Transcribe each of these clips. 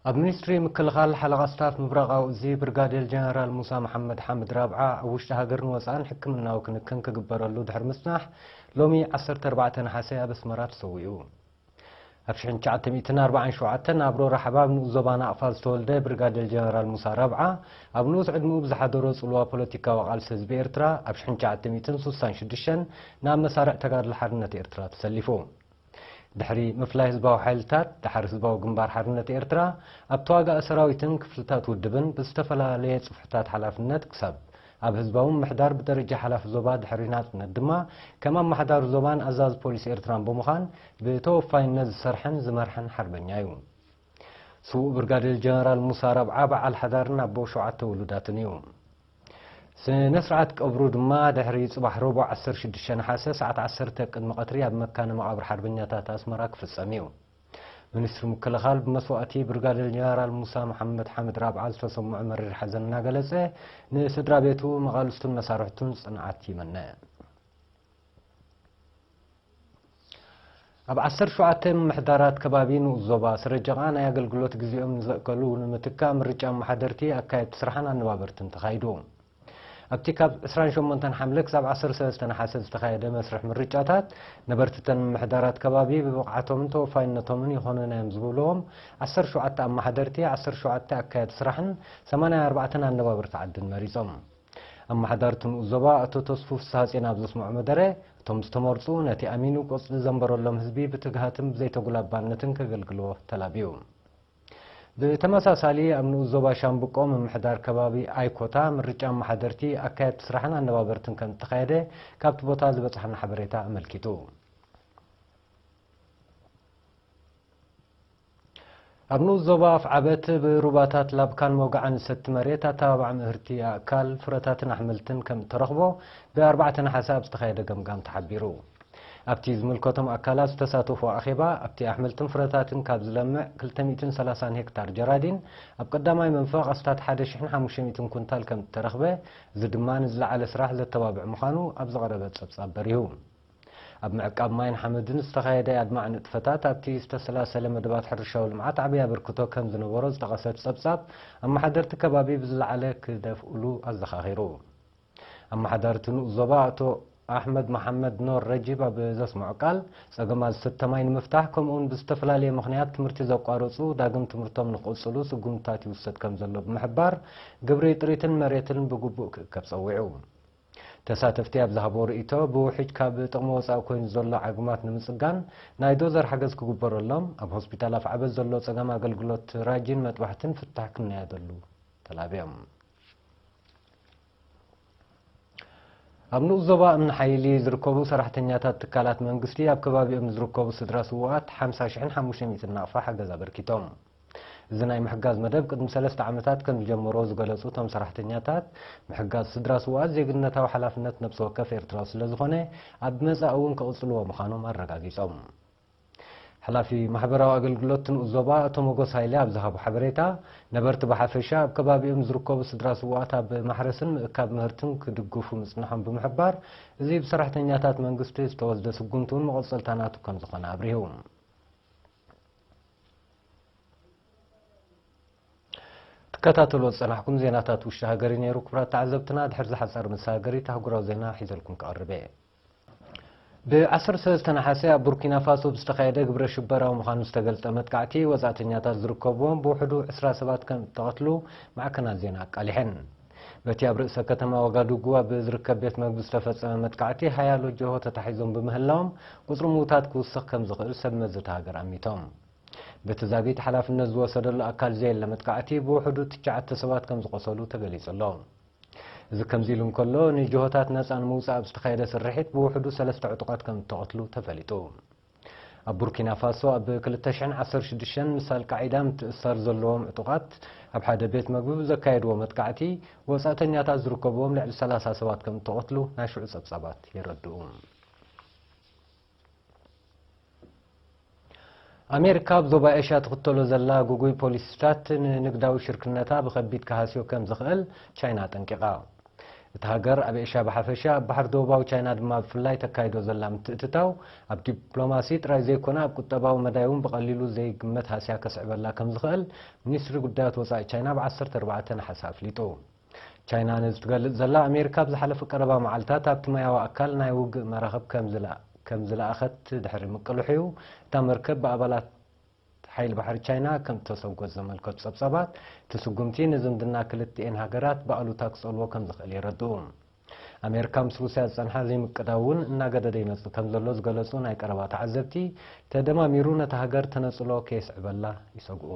ኣብ ሚኒስትሪ ምክልኻል ሓለቓ ስታፍ ምብራቓዊ እዚ ብርጋዴር ጀነራል ሙሳ መሓመድ ሓምድ ራብዓ ኣብ ውሽጢ ሃገርን ወፃእን ሕክምናዊ ክንክን ክግበረሉ ድሕሪ ምፅናሕ ሎሚ ዓሰርተ ኣርባዕተ ነሓሰ ኣብ ኣስመራ ተሰዊኡ። ኣብ ሽሕን ትሽዓተ ሚእትን ኣርባዓን ሸውዓተን ኣብ ሮራ ሓባብ ንኡስ ዞባ ናቕፋ ዝተወልደ ብርጋዴር ጀነራል ሙሳ ራብዓ ኣብ ንኡስ ዕድሚኡ ብዝሓደሮ ፅልዋ ፖለቲካዊ ቃልሲ ህዝቢ ኤርትራ ኣብ ሽሕን ትሽዓተ ሚእትን ስሳን ሽዱሽተን ናብ መሳርዕ ተጋድሎ ሓርነት ኤርትራ ተሰሊፉ። ድሕሪ ምፍላይ ህዝባዊ ሓይልታት፣ ደሓር ህዝባዊ ግንባር ሓርነት ኤርትራ፣ ኣብ ተዋጋኢ ሰራዊትን ክፍልታት ውድብን ብዝተፈላለየ ጽፍሕታት ሓላፍነት ክሳብ ኣብ ህዝባዊ ምምሕዳር ብደረጃ ሓላፊ ዞባ ድሕሪ ናጽነት ድማ ከም ኣመሓዳሪ ዞባን ኣዛዚ ፖሊስ ኤርትራን ብምዃን ብተወፋይነት ዝሰርሐን ዝመርሐን ሓርበኛ እዩ። ስዉእ ብርጋዴር ጀነራል ሙሳ ረብዓ በዓል ሓዳርን ኣቦ ሸውዓተ ውሉዳትን እዩ። ስነ ስርዓት ቀብሩ ድማ ድሕሪ ጽባሕ ረቡዕ ዓሰርተ ሽዱሽተ ነሓሰ ሰዓት ዓሰርተ ቅድሚ ቀትሪ ኣብ መካነ መቓብር ሓርበኛታት ኣስመራ ክፍጸም እዩ። ሚኒስትሪ ምክልኻል ብመስዋእቲ ብርጋዴር ጀነራል ሙሳ መሓመድ ሓምድ ራብዓ ዝተሰምዖ መሪር ሓዘን እናገለጸ፣ ንስድራ ቤቱ፣ መቓልስቱን መሳርሕቱን ጽንዓት ይመነ። ኣብ ዓሰርተ ሸውዓተ ምምሕዳራት ከባቢ ንኡስ ዞባ ስረጀቓ ናይ ኣገልግሎት ግዜኦም ንዘእከሉ ንምትካእ ምርጫ ኣመሓደርቲ፣ ኣካየድቲ ስራሕን ኣነባበርትን ተኻይዱ። ኣብቲ ካብ ዕስራን ሸሞንተን ሓምለ ክሳብ ዓሰርተ ሰለስተ ነሓሰ ዝተኻየደ መስርሕ ምርጫታት፣ ነበርቲ እተን ምምሕዳራት ከባቢ ብብቕዓቶምን ተወፋይነቶምን ይኾኑና እዮም ዝብልዎም ዓሰርተ ሸውዓተ ኣመሓደርቲ፣ ዓሰርተ ሸውዓተ ኣካየድቲ ስራሕን ሰማንያን ኣርባዕተን ኣነባበርቲ ዓድን መሪጾም። ኣመሓዳሪ እቲ ንኡስ ዞባ ኣቶ ተስፉ ፍስሃጼን ኣብ ዘስምዖ መደረ፣ እቶም ዝተመርጹ ነቲ ኣሚኑ ቆጽሊ ዘንበረሎም ህዝቢ ብትግሃትን ብዘይተጉላባነትን ከገልግልዎ ተላብዩ። ብተመሳሳሊ ኣብ ንኡስ ዞባ ሻምብቆ ምምሕዳር ከባቢ ኣይኮታ ምርጫ ኣመሓደርቲ፣ ኣካየድቲ ስራሕን ኣነባበርትን ከም እተኻየደ ካብቲ ቦታ ዝበጽሓና ሓበሬታ ኣመልኪቱ። ኣብ ንኡስ ዞባ ኣፍዓበት ብሩባታት ላብካን መውጋዕን ዝሰቲ መሬት ኣተባባዕ ምህርቲ ኣእካል ፍረታትን ኣሕምልትን ከም እተረኽቦ ብኣርባዕተ ነሓሰ ኣብ ዝተኻየደ ገምጋም ተሓቢሩ። ኣብቲ ዝምልከቶም ኣካላት ዝተሳተፉ ኣኼባ፣ ኣብቲ ኣሕምልትን ፍረታትን ካብ ዝለምዕ ክልተ ሚእትን ሰላሳን ሄክታር ጀራዲን ኣብ ቀዳማይ መንፈቕ ኣስታት ሓደ ሽሕን ሓሙሽተ ሚእትን ኩንታል ከም እተረኽበ፣ እዚ ድማ ንዝለዓለ ስራሕ ዘተባብዕ ምዃኑ ኣብ ዝቐረበ ጸብጻብ በሪሁ። ኣብ ምዕቃብ ማይን ሓመድን ዝተኻየደ ኣድማዕ ንጥፈታት ኣብቲ ዝተሰላሰለ መደባት ሕርሻዊ ልምዓት ዓብዪ ኣበርክቶ ከም ዝነበሮ ዝጠቐሰ እቲ ጸብጻብ፣ ኣመሓደርቲ ከባቢ ብዝለዓለ ክደፍእሉ ኣዘኻኺሩ። ኣመሓዳሪ እቲ ንኡስ ዞባ ኣቶ ኣሕመድ መሓመድ ኖር ረጂብ ኣብ ዘስምዖ ቃል፣ ጸገማት ዝስተ ማይ ንምፍታሕ፣ ከምኡውን ብዝተፈላለየ ምኽንያት ትምህርቲ ዘቋረጹ ዳግም ትምህርቶም ንኽቕጽሉ ስጉምትታት ይውሰድ ከም ዘሎ ብምሕባር፣ ግብሪ ጥሪትን መሬትን ብግቡእ ክእከብ ጸዊዑ። ተሳተፍቲ ኣብ ዝሃቦ ርእይቶ፣ ብውሕጅ ካብ ጥቕሚ ወጻኢ ኮይኑ ዘሎ ዓግማት ንምጽጋን ናይ ዶዘር ሓገዝ ክግበረሎም፣ ኣብ ሆስፒታል ኣፍዓበት ዘሎ ጸገም ኣገልግሎት ራጂን መጥባሕትን ፍታሕ ክነየደሉ ተላብዮም። ኣብ ንኡስ ዞባ እምኒ ሓይሊ ዝርከቡ ሰራሕተኛታት ትካላት መንግስቲ ኣብ ከባቢኦም ዝርከቡ ስድራ ስዉኣት ሓምሳ ሽሕን ሓሙሽተ ሚእትን ናቕፋ ሓገዝ ኣበርኪቶም። እዚ ናይ ምሕጋዝ መደብ ቅድሚ ሰለስተ ዓመታት ከም ዝጀመሮ ዝገለጹ እቶም ሰራሕተኛታት፣ ምሕጋዝ ስድራ ስዉኣት ዜግነታዊ ሓላፍነት ነብሲ ወከፍ ኤርትራዊ ስለ ዝኾነ፣ ኣብ መጻኢ እውን ክቕጽልዎ ምዃኖም ኣረጋጊጾም። ሓላፊ ማሕበራዊ ኣገልግሎት ንኡስ ዞባ ኣቶ ሞጎስ ሃይለ ኣብ ዝሃቦ ሓበሬታ፣ ነበርቲ ብሓፈሻ ኣብ ከባቢኦም ዝርከቡ ስድራ ስዉኣት ኣብ ማሕረስን ምእካብ ምህርትን ክድግፉ ምጽንሖም ብምሕባር፣ እዚ ብሰራሕተኛታት መንግስቲ ዝተወስደ ስጉምቲ እውን መቐጸልታ ናቱ ከም ዝኾነ ኣብሪሁ። ትከታተልዎ ዝጸናሕኩም ዜናታት ውሽጢ ሃገር እዩ ነይሩ። ክቡራት ተዓዘብትና፣ ድሕሪ ዝሓጸር ምስ ሃገሪት ኣህጉራዊ ዜና ሒዘልኩም ክቐርብ እየ። ብ ዓሰርተ ሰለስተ ነሓሰ ኣብ ቡርኪና ፋሶ ብዝተኻየደ ግብረ ሽበራዊ ምዃኑ ዝተገልጸ መጥቃዕቲ፣ ወጻእተኛታት ዝርከብዎም ብውሕዱ ዕስራ ሰባት ከም እተቐትሉ ማዕከናት ዜና ኣቃሊሐን። በቲ ኣብ ርእሰ ከተማ ዋጋዱጉ ኣብ ዝርከብ ቤት መግቢ ዝተፈጸመ መጥቃዕቲ፣ ሓያሎ ጅሆ ተታሒዞም ብምህላዎም፣ ቁጽሪ ምዉታት ክውስኽ ከም ዝኽእል ሰብ መዚ እታ ሃገር ኣሚቶም። በቲ ዛጊት ሓላፍነት ዝወሰደሉ ኣካል ዘየለ መጥቃዕቲ፣ ብውሕዱ ትሽዓተ ሰባት ከም ዝቖሰሉ ተገሊጹ ኣሎ። እዚ ከምዚ ኢሉ እንከሎ፣ ንጅሆታት ነጻ ንምውጻእ ኣብ ዝተኻየደ ስርሒት ብውሕዱ ሰለስተ ዕጡቓት ከም እተቐትሉ ተፈሊጡ። ኣብ ቡርኪና ፋሶ ኣብ ክልተ ሽሕን ዓሰርተ ሽዱሽተን ምስ ኣልቃዒዳ ምትእስሳር ዘለዎም ዕጡቓት ኣብ ሓደ ቤት መግቢ ብዘካየድዎ መጥቃዕቲ፣ ወጻእተኛታት ዝርከብዎም ልዕሊ ሰላሳ ሰባት ከም እተቐትሉ ናይ ሽዑ ጸብጻባት የረድኡ። ኣሜሪካ ኣብ ዞባ ኤሽያ ትኽተሎ ዘላ ግጉይ ፖሊሲታት ንንግዳዊ ሽርክነታ ብኸቢድ ክሃስዮ ከም ዝኽእል ቻይና ኣጠንቂቓ። እታ ሃገር ኣብ ኤሽያ ብሓፈሻ፣ ኣብ ባሕሪ ደቡባዊ ቻይና ድማ ብፍላይ ተካይዶ ዘላ ምትእትታው፣ ኣብ ዲፕሎማሲ ጥራይ ዘይኮነ፣ ኣብ ቁጠባዊ መዳይ እውን ብቐሊሉ ዘይግመት ሃስያ ከስዕበላ ከም ዝኽእል ሚኒስትሪ ጉዳያት ወጻኢ ቻይና ብ ዓሰርተ ኣርባዕተ ነሓሰ ኣፍሊጡ። ቻይና ነዚ ትገልጽ ዘላ፣ ኣሜሪካ ኣብ ዝሓለፈ ቀረባ መዓልታት ኣብቲ ማያዊ ኣካል ናይ ውግእ መራኽብ ከም ዝላ-፣ ከም ዝለኣኸት ድሕሪ ምቅልሑ'ዩ። እታ መርከብ ብኣባላት ሓይሊ ባሕሪ ቻይና ከም እተሰጎት ዘመልከቱ ጸብጻባት፣ እቲ ስጉምቲ ንዝምድና ክልቲኤን ሃገራት ብኣሉታ ክጸልዎ ከም ዝኽእል የረድኡ። ኣሜሪካ ምስ ሩስያ ዝጸንሓ ዘይምቅዳው እውን እናገደደ ይመጽእ ከም ዘሎ ዝገለጹ ናይ ቀረባ ተዓዘብቲ፣ ተደማሚሩ ነታ ሃገር ተነጽሎ ከየስዕበላ ይሰግኡ።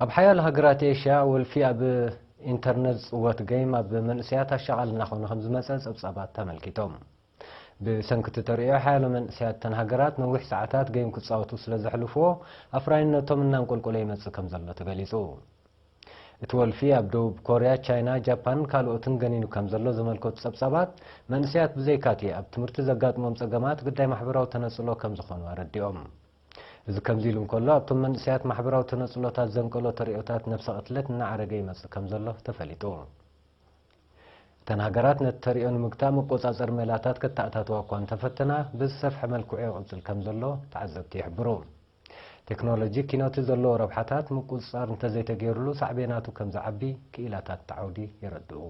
ኣብ ሓያሎ ሃገራት ኤሽያ፣ ወልፊ ኣብ ኢንተርነት ዝጽወት ገይም ኣብ መንእሰያት ኣሻቓሊ እናኾነ ከም ዝመጸ ጸብጻባት ኣመልኪቶም። ብሰንኪ እቲ ተርእዮ፣ ሓያሎ መንእሰያት እተን ሃገራት ነዊሕ ሰዓታት ገይም ክጻወቱ ስለ ዘሕልፍዎ፣ ኣፍራይነቶም እናንቆልቆለ ይመጽእ ከም ዘሎ ተገሊጹ። እቲ ወልፊ ኣብ ደቡብ ኮርያ፣ ቻይና፣ ጃፓንን ካልኦትን ገኒኑ ከም ዘሎ ዘመልከቱ ጸብጻባት፣ መንእሰያት ብዘይካቲ ኣብ ትምህርቲ ዘጋጥሞም ጸገማት ግዳይ ማሕበራዊ ተነጽሎ ከም ዝኾኑ ኣረዲኦም። እዚ ከምዚ ኢሉ እንከሎ፣ ኣብቶም መንእሰያት ማሕበራዊ ተነጽሎታት ዘንቀሎ ተርእዮታት ነብሰ ቅትለት እናዓረገ ይመጽእ ከም ዘሎ ተፈሊጡ። እተን ሃገራት ነቲ ተርእዮ ንምግታእ መቆጻጸሪ ሜላታት ከተኣታትዋ እኳ እንተፈተና፣ ብዝሰፍሐ መልክዑ ይቕጽል ከም ዘሎ ተዓዘብቲ ይሕብሩ። ቴክኖሎጂ ኪኖቲ ዘለዎ ረብሓታት ምቁጽጻር እንተዘይተገይሩሉ ሳዕቤናቱ ከም ዝዓቢ ክኢላታት እቲ ዓውዲ የረድኡ።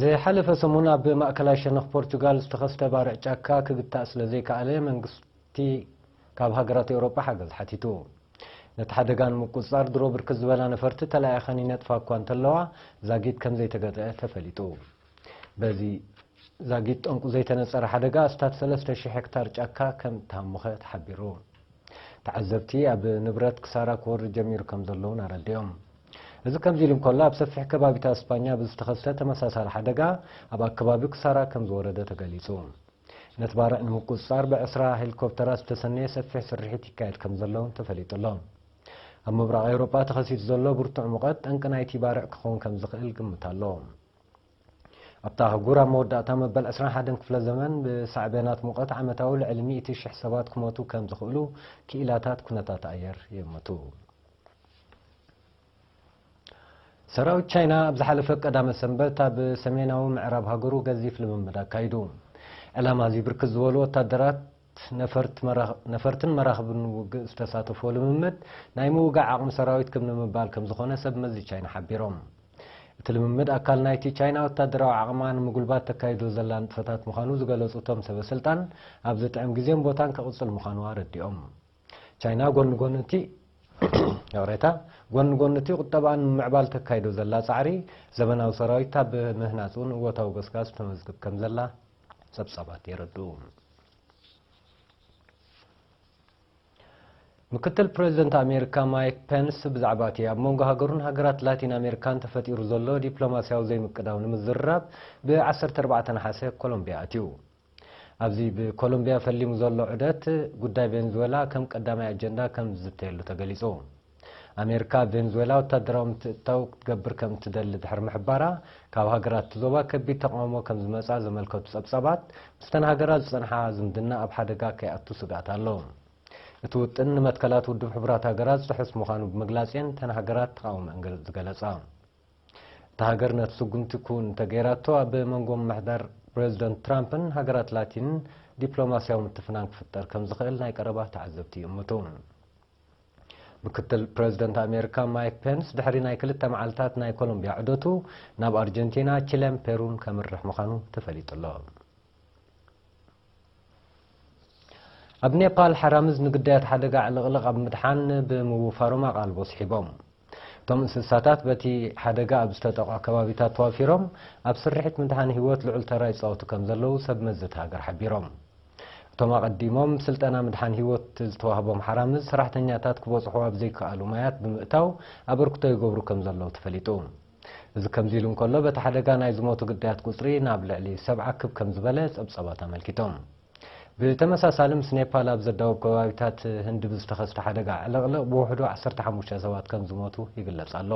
ዝሓለፈ ሰሙን ኣብ ማእከላይ ሸነኽ ፖርቹጋል ዝተኸስተ ባርዕ ጫካ ክግታእ ስለ ዘይከኣለ፣ መንግስቲ ካብ ሃገራት ኤውሮጳ ሓገዝ ሓቲቱ። ነቲ ሓደጋ ንምቁጽጻር ድሮ ብርክት ዝበላ ነፈርቲ ተለኣኢኸን ይነጥፋ እኳ እንተለዋ፣ ዛጊት ከም ዘይተገትአ ተፈሊጡ። በዚ ዛጊት ጠንቁ ዘይተነጸረ ሓደጋ፣ ኣስታት ሰለስተ ሽሕ ሄክታር ጫካ ከም እተሃሞኸ ተሓቢሩ። ተዓዘብቲ፣ ኣብ ንብረት ክሳራ ክወርድ ጀሚሩ ከም ዘሎ እውን ኣረዲኦም። እዚ ከምዚ ኢሉ እንከሎ፣ ኣብ ሰፊሕ ከባቢታት እስፓኛ ብዝተኸስተ ተመሳሳሊ ሓደጋ፣ ኣብ ኣከባቢ ክሳራ ከም ዝወረደ ተገሊጹ። ነቲ ባርዕ ንምቁጽጻር ብዕስራ ሄሊኮፕተራት ዝተሰነየ ሰፊሕ ስርሒት ይካየድ ከም ዘሎ እውን ተፈሊጡ ኣሎ። ኣብ ምብራቕ ኤውሮጳ ተኸሲቱ ዘሎ ብርቱዕ ሙቐት ጠንቂ ናይቲ ባርዕ ክኸውን ከም ዝኽእል ግምት ኣሎ። ኣብታ ኣህጉር ኣብ መወዳእታ መበል ዕስራን ሓደን ክፍለ ዘመን ብሳዕቤናት ሙቐት ዓመታዊ ልዕሊ ሚእቲ ሽሕ ሰባት ክሞቱ ከም ዝኽእሉ ክኢላታት ኩነታት ኣየር ይእምቱ። ሰራዊት ቻይና ኣብ ዝሓለፈ ቀዳመ ሰንበት ኣብ ሰሜናዊ ምዕራብ ሃገሩ ገዚፍ ልምምድ ኣካይዱ። ዕላማ እዚ ብርክት ዝበሉ ወታደራት፣ ነፈርት መራኽ-፣ ነፈርትን መራኽብን ውግእ ዝተሳተፎ ልምምድ፣ ናይ ምውጋእ ዓቕሚ ሰራዊት ክብ ንምባል ከም ዝኾነ ሰብ መዚ ቻይና ሓቢሮም። እቲ ልምምድ ኣካል ናይቲ ቻይና ወታደራዊ ዓቕማ ንምጉልባት ተካይዶ ዘላ ንጥፈታት ምዃኑ ዝገለጹ እቶም ሰበ ስልጣን፣ ኣብ ዝጥዕም ግዜን ቦታን ክቕጽል ምዃኑ ኣረዲኦም። ቻይና ጎኒ ጎኒ እቲ፣ ይቕሬታ፣ ጎኒ ጎኒ እቲ ቁጠባኣ ንምምዕባል ተካይዶ ዘላ ጻዕሪ፣ ዘበናዊ ሰራዊት ኣብ ምህናጽ እውን እወታዊ ገስጋስ ተመዝግብ ከም ዘላ ጸብጻባት የረድኡ። ምክትል ፕሬዚደንት ኣሜሪካ ማይክ ፔንስ ብዛዕባ እቲ ኣብ መንጎ ሃገሩን ሃገራት ላቲን ኣሜሪካን ተፈጢሩ ዘሎ ዲፕሎማስያዊ ዘይምቅዳው ንምዝርራብ ብ ዓሰርተ ኣርባዕተ ነሓሰ ኮሎምቢያ ኣትዩ። ኣብዚ ብኮሎምቢያ ፈሊሙ ዘሎ ዑደት፣ ጉዳይ ቬንዙዌላ ከም ቀዳማይ ኣጀንዳ ከም ዝዝተየሉ ተገሊጹ። ኣሜሪካ ኣብ ቬንዙዌላ ወታደራዊ ምትእትታው ክትገብር ከም እትደሊ ድሕሪ ምሕባራ፣ ካብ ሃገራት እቲ ዞባ ከቢድ ተቓውሞ ከም ዝመጻ ዘመልከቱ ጸብጻባት፣ ምስተን ሃገራት ዝጸንሓ ዝምድና ኣብ ሓደጋ ከይኣቱ ስግኣት ኣሎ። እቲ ውጥን ንመትከላት ውድብ ሕቡራት ሃገራት ዝጥሕስ ምዃኑ ብምግላጽ እየን እተን ሃገራት ተቓውሞአን ገለ-፣ ዝገለጻ። እታ ሃገር ነቲ ስጉምቲ ክውን እንተገይራቶ፣ ኣብ መንጎ ምምሕዳር ፕሬዚደንት ትራምፕን ሃገራት ላቲንን ዲፕሎማስያዊ ምትፍናን ክፍጠር ከም ዝኽእል ናይ ቀረባ ተዓዘብቲ ይእምቱ። ምክትል ፕሬዚደንት ኣሜሪካ ማይክ ፔንስ ድሕሪ ናይ ክልተ መዓልታት ናይ ኮሎምቢያ ዑደቱ፣ ናብ ኣርጀንቲና፣ ቺለን ፔሩን ከምርሕ ምዃኑ ተፈሊጡ ኣሎ። ኣብ ኔፓል፣ ሓራምዝ ንግዳያት ሓደጋ ዕልቕልቕ ኣብ ምድሓን ብምውፋሮም ኣቓልቦ ስሒቦም። እቶም እንስሳታት በቲ ሓደጋ ኣብ ዝተጠቕዖ ከባቢታት ተዋፊሮም ኣብ ስርሒት ምድሓን ህይወት ልዑል ተራ ይጻወቱ ከም ዘለዉ ሰብ መዚ እታ ሃገር ሓቢሮም። እቶም ኣቐዲሞም ስልጠና ምድሓን ህይወት ዝተዋህቦም ሓራምዝ፣ ሰራሕተኛታት ክበጽሑ ኣብ ዘይከኣሉ ማያት ብምእታው ኣበርክቶ ይገብሩ ከም ዘለዉ ተፈሊጡ። እዚ ከምዚ ኢሉ እንከሎ፣ በቲ ሓደጋ ናይ ዝሞቱ ግዳያት ቁጽሪ ናብ ልዕሊ ሰብዓ ክብ ከም ዝበለ ጸብጻባት ኣመልኪቶም። ብተመሳሳሊ፣ ምስ ኔፓል ኣብ ዘዳውብ ከባቢታት ህንዲ ብዝተኸስተ ሓደጋ ዕልቕልቕ ብውሕዱ ዓሰርተ ሓሙሽተ ሰባት ከም ዝሞቱ ይግለጽ ኣሎ።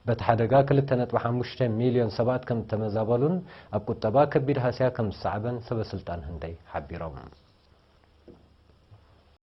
በቲ ሓደጋ ክልተ ነጥቢ ሓሙሽተ ሚልዮን ሰባት ከም እተመዛበሉን ኣብ ቁጠባ ከቢድ ሃስያ ከም ዝሰዓበን ሰበ ስልጣን ህንደይ ሓቢሮም።